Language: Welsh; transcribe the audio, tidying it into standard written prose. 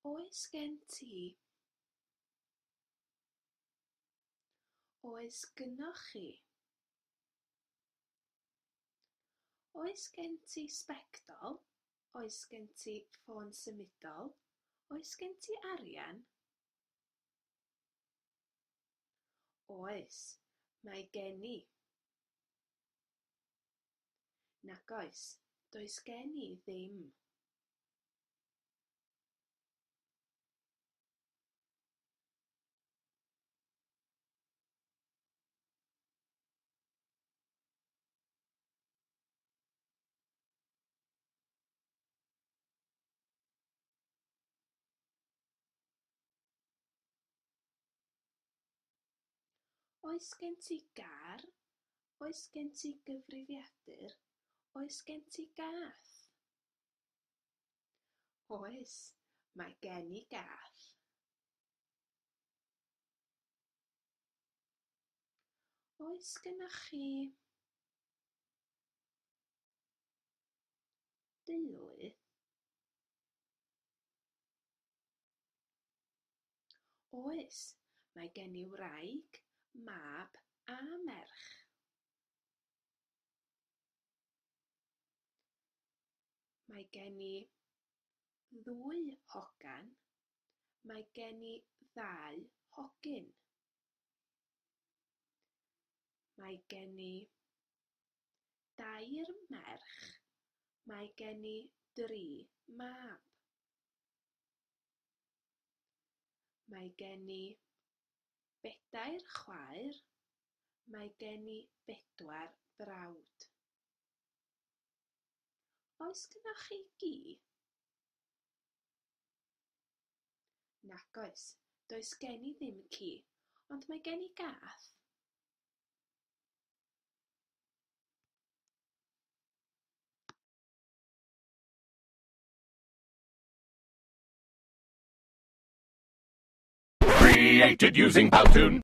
Oes gen ti? Oes gynnoch chi? Oes gen ti sbectol? Oes gen ti ffôn symudol? Oes gen ti arian? Oes, mae gen i. Nac oes, does gen i ddim. Oes gen ti gar? Oes gen ti gyfrifiadur? Oes gen ti gath? Oes, mae gen i gath. Oes gennoch chi deulu? Oes, mae gen i wraig, mab a merch. Mae gen i ddwy hogan. Mae gen i ddau hogyn. Mae gen i dair merch. Mae gen i dri mab. Mae gen i bedair chwaer. Mae gen i bedwar brawd. Oes gynnoch chi gi? Nac oes, does gen i ddim ci, ond mae gen i gath. Created using Powtoon.